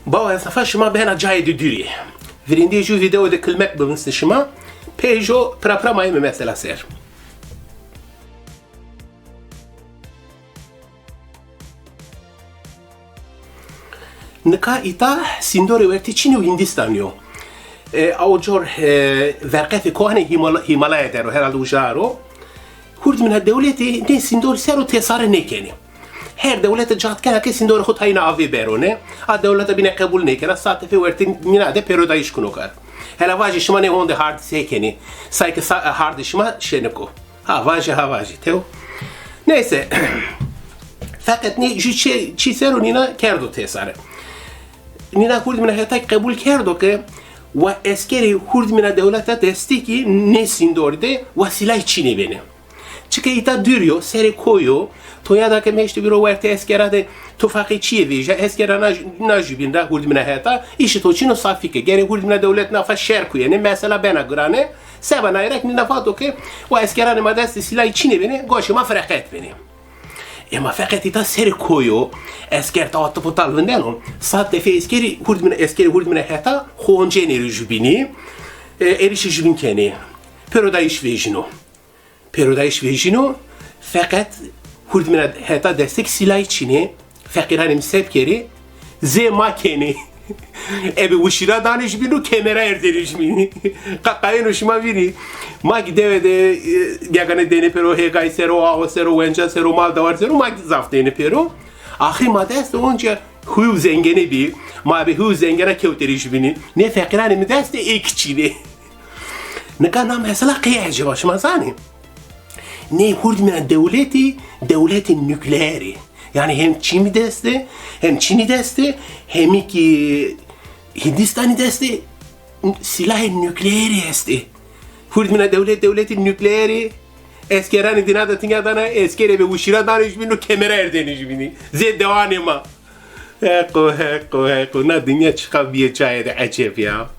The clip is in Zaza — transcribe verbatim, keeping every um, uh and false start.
Bawa Estafa, şima bena cayê di dûrî. Virêndî jû vîdeo de kilmek bibisni şima. Pê jo pira pira mayîme mesela ser. Nika îta sîndorê wertê Çînî û Hîndîstanî yo. E, aw cor, e, verqetê koanê Hîmala-, Hîmalaya der o, herhalde ujar o. Hurdmîna dewletî nê sîndorî ser o têsare nêkenê. Her dewlete cat kena ke sîndorê xo tayîna avê bero ne. A dewlete bîne qebul nêkena, sa tefê wertê mîna de pêrodayîş kuno kar. Hela vajê şima nê honde hardî se kenê. Say ke sa-, hardê şima şenik o. Ha vajê, ha vajê, tew. Neyse. Feqet nê jû çi, çi ser o nîna kerdo têsare. Nîna Hurdmîna Heta qebul kerdo ke wa eskerê Hurdmîna dewleta destî kî nê sîndorî de wa sîlahê Çînê benê. Çike îta dûrî yo, serê koyî yo, to ya da ke meştî bîro wertê eskera de tufaqê çîyê vêja, eskera na, na jûbîn ra Hurdmîna Heta, îşê to çin o safî ke. Gerê Hurdmîna dewlet nafa şer kuyenê, mesela bena girane, seba naye ra kî nîna vato ke wa eskeranê ma destê sîlahê Çînê benê, goşê ma fireqet benê. Ema feqet îta serê koyî yo, esker tawa tip û tal vindeno, sat tefê eskerî Hurdmîna, eskerê Hurdmîna Heta xo oncenê rê jûbînî, e, êrîşê jûbîn kenê. Pêrodayîş vejîno. Pêrodayîş vejîno, feqet Hurdmîna Heta destê kî sîlahê Çînê, feqîranê mi se bikerê, zê ma kenê. Ebe wişîra danê jûbîn û kemera erzenê jûbînî. Qa-, qayeno şima vîrî. Ma kî dewe de, e, gegane dêne pêro, hêgay ser o, awe ser o, wenca ser o, mal dewar ser o, ma kî zaf dêne pêro. Axirî ma dest de onca hû zengene bî. Ma ebe hû zengena kewtê rê jûbînî. Nê feqîranê mi dest de ê kî çînê. Nika na mesela qey eceba, şima zanê? Nê Hurdmîna dewletî, dewletê nukleerî. Yanî hem Çînî dest de, hem Çînî dest de, hemî kî Hîndîstanî dest de, sîlahê nukleerî estê. Hurdmîna dewlet, dewletê nukleerî, eskeranê dîna de tinya dana, eskerê be wişîra danê jûbîn û kemera erzenê jûbînî. Zê dewanê ma. Heqo, heqo, heqo. Na dinya çiqa bîye cayê de eceb ya.